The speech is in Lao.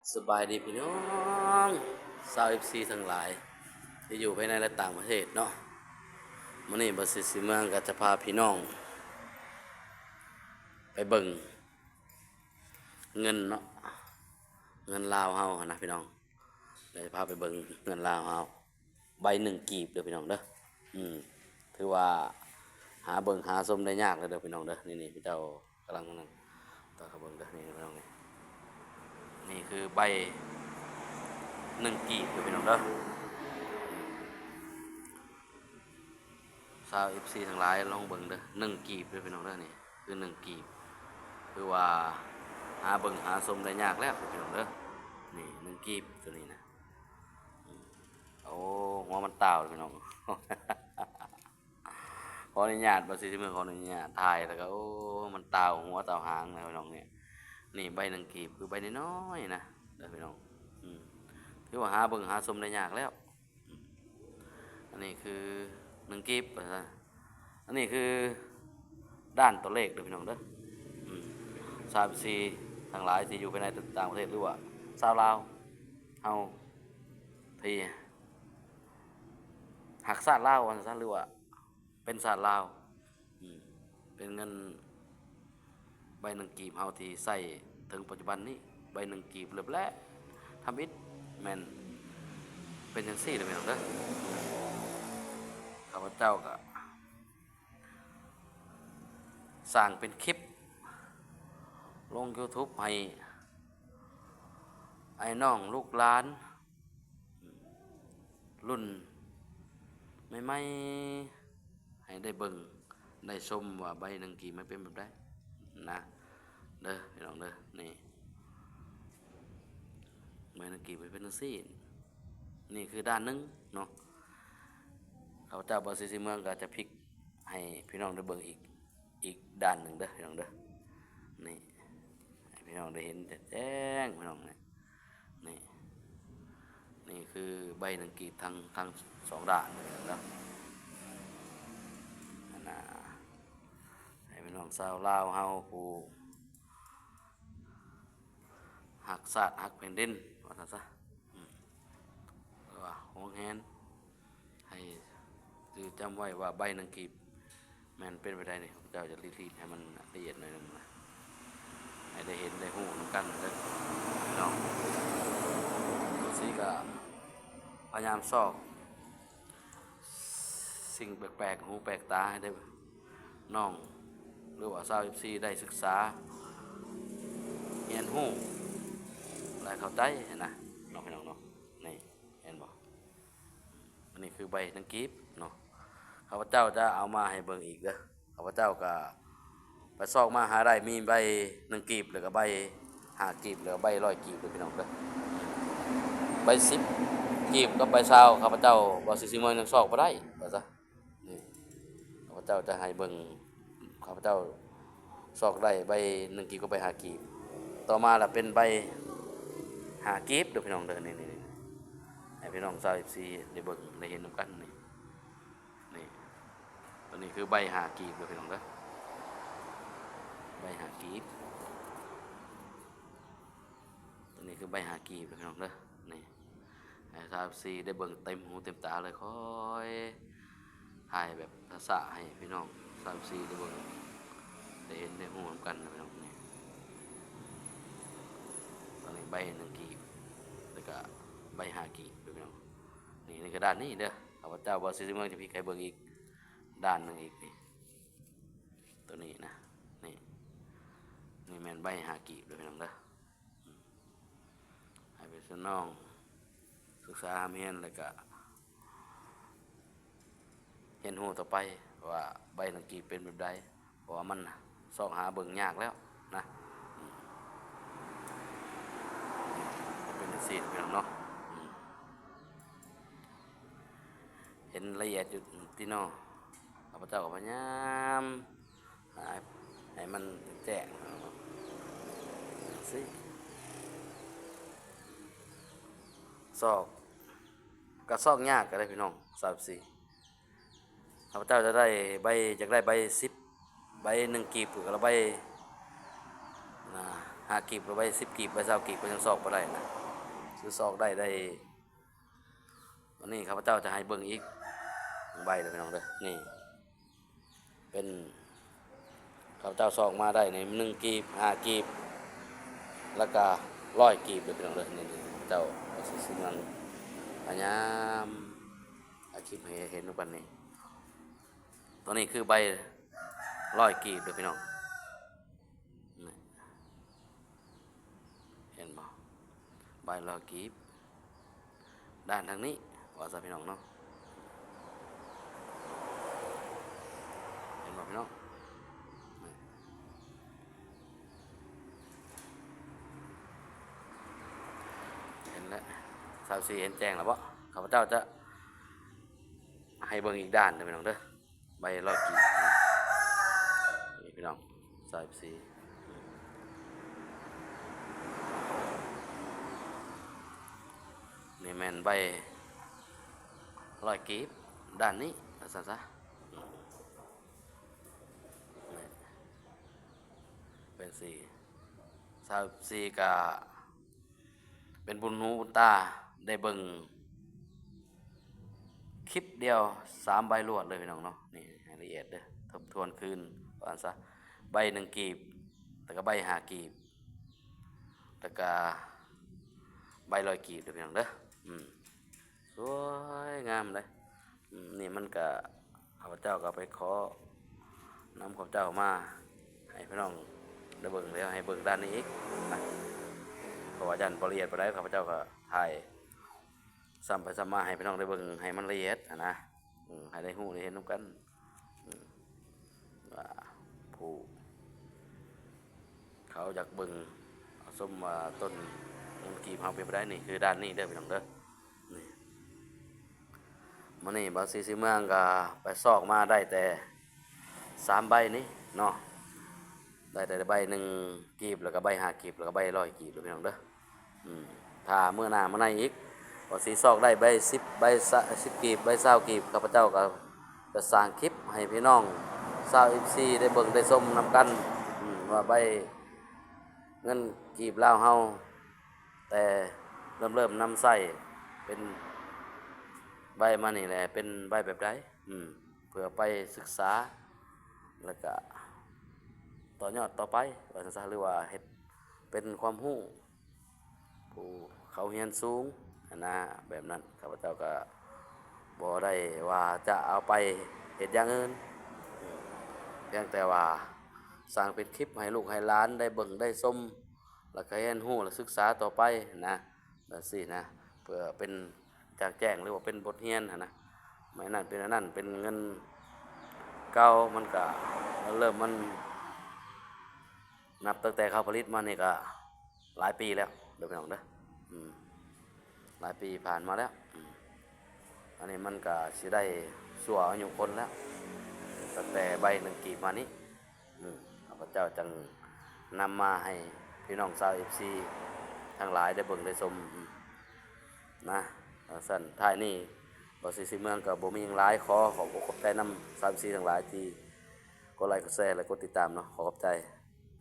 ສະບາຍດີພີ່ນ້ອງຊາວເອັຟຊີທັງຫຼາຍ ທີ່ຢູ່ພາຍໃນ ແລະ ຕ່າງປະເທດເນາະ. ມື້ນີ້ບ່າວສີສີເມືອງກໍຈະພາພີ່ນ້ອງໄປເບິ່ງເງິນເນາະ, ເງິນລາວເຮົາຫັ້ນນະພີ່ນ້ອງ. ເດີ ພາໄປເບິ່ງເງິນລາວເຮົາ ໃບໜຶ່ງກີບເດີພີ່ນ້ອງເດີ. ອືມ ຖືວ່າຫາເບິ່ງຫາຊົມໄດ້ຍາກແລ້ວເດີພີ່ນ້ອງເດີ. ນີ້ໆ ເຂົາເຈົ້າກຳລັງນັ້ນ ຕໍ່ເຂົາເບິ່ງເດີ. ນີ້ພີ່ນ້ອງ ນີ້ ນີ້ຄືໃບໜຶ່ງກີບເດີພີ່ນ້ອງເດີ. ຊາວເອັຟຊີທັງຫຼາຍລອງເບິ່ງເດີ ໜຶ່ງກີບເດີພີ່ນ້ອງເດີ. ນີ້ຄືໜຶ່ງກີບ ຄືວ່າຫາເບິ່ງຫາຊົມໄດ້ຍາກແລ້ວພີ່ນ້ອງເດີ. ນີ້ໜຶ່ງກີບໂຕນີ້ນະ. ໂອ້ ຫົວມັນຕາວພີ່ນ້ອງ. ຂໍອະນຸຍາດ ບ່າວສີສີເມືອງ ຂໍອະນຸຍາດຖ່າຍ ແລ້ວກໍ ໂອ້ ມັນຕາວຫົວຕາວຫາງນະພີ່ນ້ອງ. ນີ້ ນີ້ໃບໜຶ່ງກີບ ຄືໃບນ້ອຍໆ ນະເດີພີ່ນ້ອງ. ອືມ ຖືວ່າຫາເບິ່ງຫາຊົມໄດ້ຍາກແລ້ວ. ອັນນີ້ຄືໜຶ່ງກີບ ວ່າຊັ້ນ. ອັນນີ້ຄືດ້ານຕົວເລກເດີພີ່ນ້ອງເດີ. ອືມ ຊາວເອັຟຊີທັງຫຼາຍທີ່ຢູ່ພາຍໃນ ຕ່າງປະເທດ ຫຼືວ່າຊາວລາວເຮົາທີ່ຮັກຊາດລາວ ວ່າຊັ້ນ ຫຼືວ່າເປັນຊາດລາວ. ອືມ ເປັນເງິນ ໃບໜຶ່ງກີບເຮົາທີ່ໃຊ້ເຖິງປັດຈຸບັນນີ້ ໃບໜຶ່ງກີບເລີບແລະທຳອິດແມ່ນເປັນຈັ່ງຊີ້ເດີພີ່ນ້ອງເດີ. ຂ້າພະເຈົ້າກໍສ້າງເປັນຄລິບລົງຢູທູບໃຫ້ອ້າຍນ້ອງລູກຫຼານລຸ້ນໃໝ່ໆ ໃຫ້ໄດ້ເບິ່ງໄດ້ຊົມວ່າໃບໜຶ່ງກີບມັນເປັນແບບໃດນະ ເດີພີ່ນ້ອງເດີ. ນີ້ ໃບໜຶ່ງກີບມັນເປັນຈັ່ງຊີ້. ນີ້ຄືດ້ານໜຶ່ງເນາະ. ຂ້າພະເຈົ້າ ບ່າວສີສີເມືອງ ກໍຈະພິກໃຫ້ພີ່ນ້ອງໄດ້ເບິ່ງອີກ ອີກດ້ານໜຶ່ງເດີພີ່ນ້ອງເດີ. ນີ້ ໃຫ້ພີ່ນ້ອງໄດ້ເຫັນແຈ້ງໆ ພີ່ນ້ອງ. ນີ້ ນີ້ ນີ້ຄືໃບໜຶ່ງກີບທັງ ທັງສອງດ້ານເດີເນາະ. ອັນນ່າ ໃຫ້ພີ່ນ້ອງຊາວລາວເຮົາຜູ້ຮັກຊາດຮັກແຜ່ນດິນ ວ່າຊັ້ນຊະ. ອືມ ຫຼືວ່າຫວງແຫນ ໃຫ້ຈື່ຈຳໄວ້ວ່າໃບໜຶ່ງກີບ ແມ່ນເປັນໄປໄດ້ນີ້ ເຈົ້າຈະລີດໆ ໃຫ້ມັນລະອຽດໜ້ອຍໜຶ່ງນະ ໃຫ້ໄດ້ເຫັນໄດ້ຮູ້ນຳກັນເດີພີ່ນ້ອງ. ເອັຟຊີກໍພະຍາຍາມຊອກສິ່ງແປກໆ ຫູແປກຕາ ໃຫ້ໄດ້ນ້ອງ ຫຼືວ່າຊາວເອັຟຊີໄດ້ສຶກສາຮຽນຮູ້ ແລະ ເຂົ້າໃຈຫັ້ນນະເນາະ ພີ່ນ້ອງເນາະ. ນີ້ ເຫັນບໍ່? ອັນນີ້ຄືໃບໜຶ່ງກີບເນາະ. ຂ້າພະເຈົ້າຈະເອົາມາໃຫ້ເບິ່ງອີກເດີ. ຂ້າພະເຈົ້າກະໄປຊອກມາຫາໄດ້ ມີໃບໜຶ່ງກີບ ແລ້ວກະໃບຫ້າກີບ ແລ້ວກະໃບຮ້ອຍກີບເດີພີ່ນ້ອງເດີ. ໃບສິບກີບກັບໃບຊາວ ຂ້າພະເຈົ້າ ບ່າວສີສີເມືອງ ຍັງຊອກບໍ່ໄດ້ ວ່າຊະ. ນີ້ ຂ້າພະເຈົ້າຈະໃຫ້ເບິ່ງ ຂ້າພະເຈົ້າຊອກໄດ້ໃບໜຶ່ງກີບກັບໃບຫ້າກີບ. ຕໍ່ມາລະເປັນໃບຫ້າກີບເດີພີ່ນ້ອງເດີ. ນີ້ໆ ໃຫ້ພີ່ນ້ອງຊາວເອັຟຊີໄດ້ເບິ່ງໄດ້ເຫັນນຳກັນ. ນີ້ ນີ້ ໂຕນີ້ຄືໃບຫ້າກີບເດີພີ່ນ້ອງເດີ ໃບຫ້າກີບ. ໂຕນີ້ຄືໃບຫ້າກີບເດີພີ່ນ້ອງເດີ. ນີ້ ໃຫ້ຊາວເອັຟຊີໄດ້ເບິ່ງເຕັມຫູເຕັມຕາເລີຍ. ຄ່ອຍຖ່າຍແບບຊ້າໆ ໃຫ້ພີ່ນ້ອງຊາວເອັຟຊີໄດ້ເບິ່ງ ໄດ້ເຫັນໄດ້ຮູ້ນຳກັນນະພີ່ນ້ອງ. ນີ້ ໂຕນີ້ໃບໜຶ່ງກີບ ແລ້ວກະໃບຫ້າກີບເດີພີ່ນ້ອງ. ນີ້ ນີ້ກະດ້ານນີ້ເດີ. ຂ້າພະເຈົ້າ ບ່າວສີສີເມືອງ ຈະພິກໃຫ້ເບິ່ງອີກດ້ານໜຶ່ງອີກ. ນີ້ ໂຕນີ້ນະ ນີ້ ນີ້ແມ່ນໃບຫ້າກີບເດີພີ່ນ້ອງເດີ. ອືມ ໃຫ້ພີ່ນ້ອງສຶກສາຮ່ຳຮຽນ ແລ້ວກະຮຽນຮູ້ຕໍ່ໄປວ່າໃບໜຶ່ງກີບເປັນແບບໃດ ເພາະວ່າມັນຊອກຫາເບິ່ງຍາກແລ້ວນະ. ອືມ ເປັນຈັ່ງຊີ້ພີ່ນ້ອງເນາະ. ອືມ ເຫັນລະອຽດຢູ່ຕິເນາະ. ຂ້າພະເຈົ້າກໍພະຍາຍາມ ໃຫ້ ໃຫ້ມັນແຈ້ງ ຊີ້ ຊອກ ກະຊອກຍາກກະໄດ້ພີ່ນ້ອງ ຊາວເອັຟຊີ. ຂ້າພະເຈົ້າຈະໄດ້ໃບ ຢາກໄດ້ໃບສິບ ໃບໜຶ່ງກີບ ກະລະໃບນະ. ຫ້າກີບ ຫຼືໃບສິບກີບ ໃບຊາວກີບ ກໍຍັງຊອກບໍ່ໄດ້ນະ ຄືຊອກໄດ້ ໄດ້ ວັນນີ້ຂ້າພະເຈົ້າຈະໃຫ້ເບິ່ງອີກໃບເດີພີ່ນ້ອງເດີ ນີ້ ເປັນ ຂ້າພະເຈົ້າຊອກມາໄດ້ໃນໜຶ່ງກີບ ຫ້າກີບ ແລ້ວກະຮ້ອຍກີບເດີພີ່ນ້ອງເດີ ນີ້ ນີ້ ເຈົ້າຊິຊິມັນພະຍາຍາມອັດຄລິບໃຫ້ເຫັນນຳກັນນີ້ ຕົວນີ້ຄືໃບຮ້ອຍກີບເດີພີ່ນ້ອງ ນີ້ ເຫັນບໍ່? ໃບຮ້ອຍກີບ ດ້ານທາງນີ້ ວ່າຊະພີ່ນ້ອງເນາະ ເຫັນບໍ່ພີ່ນ້ອງ? ນີ້ ເຫັນແລ້ວ ຊາວສີ່ ເຫັນແຈ້ງແລ້ວບໍ່? ຂ້າພະເຈົ້າຈະໃຫ້ເບິ່ງອີກດ້ານເດີພີ່ນ້ອງເດີ. ໃບຮ້ອຍກີບ ນີ້ພີ່ນ້ອງ ຊາວສີ່ ນີ້ແມ່ນໃບຮ້ອຍກີບ ດ້ານນີ້ວ່າຊັ້ນຊະ ເປັນສີ່ ຊາວສີ່ ກະ ເປັນບຸນຫູບຸນຕາ ໄດ້ເບິ່ງຄລິບດຽວສາມໃບລວດເລີຍພີ່ນ້ອງເນາະ ນີ້ໃຫ້ລະອຽດເດີ ທົບທວນຄືນວ່າຊັ້ນຊະ ໃບໜຶ່ງກີບ ແລ້ວກະໃບຫ້າກີບ ແລ້ວກະໃບຮ້ອຍກີບເດີພີ່ນ້ອງເດີ ອືມ ສວຍງາມເດ້ ອືມ ນີ້ມັນກະ ຂ້າພະເຈົ້າກໍໄປຂໍນຳຂອງເຈົ້າມາໃຫ້ພີ່ນ້ອງໄດ້ເບິ່ງ ແລ້ວໃຫ້ເບິ່ງດ້ານນີ້ອີກນະ ເພາະວ່າຢ້ານບໍ່ລະອຽດປານໃດ ຂ້າພະເຈົ້າກໍຖ່າຍຊ້ຳໄປຊ້ຳມາໃຫ້ພີ່ນ້ອງໄດ້ເບິ່ງໃຫ້ມັນລະອຽດຫັ້ນນະ ອືມ ໃຫ້ໄດ້ຮູ້ໄດ້ເຫັນນຳກັນ ອືມ ວ່າຜູ້ເຂົາຢາກເບິ່ງເອົາຊົມວ່າຕົ້ນເງິນກີບເຮົາເປັນແບບໃດ ນີ້ຄືດ້ານນີ້ເດີພີ່ນ້ອງເດີ ນີ້ ມື້ນີ້ບ່າວສີສີເມືອງກໍໄປຊອກມາໄດ້ແຕ່ສາມໃບນີ້ເນາະ ໄດ້ແຕ່ໃບໜຶ່ງກີບ ແລ້ວກໍໃບຫ້າກີບ ແລ້ວກໍໃບຮ້ອຍກີບເດີພີ່ນ້ອງເດີ ອືມ ຖ້າມື້ໜ້າມາໃນອີກ ກໍຊິຊອກໄດ້ໃບສິບ ໃບຊະ ສິບກີບ ໃບຊາວກີບ ຂ້າພະເຈົ້າກໍຈະສ້າງຄລິບໃຫ້ພີ່ນ້ອງຊາວເອັຟຊີໄດ້ເບິ່ງໄດ້ຊົມນຳກັນ ອືມ ວ່າໃບເງິນກີບລາວເຮົາ ແຕ່ເລີ່ມນຳໃຊ້ເປັນໃບມານີ້ແຫຼະ ເປັນໃບແບບໃດ ອືມ ເພື່ອໄປສຶກສາ ແລ້ວກະຕໍ່ຍອດຕໍ່ໄປວ່າຊັ້ນຊະ ຫຼືວ່າເຮັດເປັນຄວາມຮູ້ ຜູ້ເຂົາຮຽນສູງຫັ້ນນະ ແບບນັ້ນ ຂ້າພະເຈົ້າກະບໍ່ໄດ້ວ່າຈະເອົາໄປເຮັດຢ່າງອື່ນ ພຽງແຕ່ວ່າສ້າງເປັນຄລິບໃຫ້ລູກໃຫ້ຫຼານໄດ້ເບິ່ງໄດ້ຊົມ ແລ້ວກະຮຽນຮູ້ ແລະ ສຶກສາຕໍ່ໄປຫັ້ນນະ ແບບຊີ້ນະ ເພື່ອເປັນຈາງແຈ້ງ ຫຼືວ່າເປັນບົດຮຽນຫັ້ນນະ ແມ່ນນັ້ນເປັນອັນນັ້ນ ເປັນເງິນເກົ່າ ມັນກະ ເລີ່ມມັນ ນັບຕັ້ງແຕ່ເຂົາຜະລິດມານີ້ກະຫຼາຍປີແລ້ວເດີພີ່ນ້ອງເດີ ອືມ ຫຼາຍປີຜ່ານມາແລ້ວ ອືມ ອັນນີ້ມັນກະຊິໄດ້ຊົ່ວອາຍຸຄົນແລ້ວ ຕັ້ງແຕ່ໃບໜຶ່ງກີບມານີ້ ອືມ ຂ້າພະເຈົ້າຈຶ່ງນຳມາໃຫ້ພີ່ນ້ອງຊາວເອັຟຊີທັງຫຼາຍໄດ້ເບິ່ງໄດ້ຊົມ ອືມ ນະ ຈັ່ງຊັ້ນ ທ້າຍນີ້ ບ່າວສີສີເມືອງກໍບໍ່ມີຫຍັງຫຼາຍ ຂໍຂອບອົກຂອບໃຈນຳຊາວເອັຟຊີທັງຫຼາຍທີ່ກົດໄລກ໌ ກົດແຊ ແລະ ກົດຕິດຕາມເນາະ ຂໍຂອບໃຈ.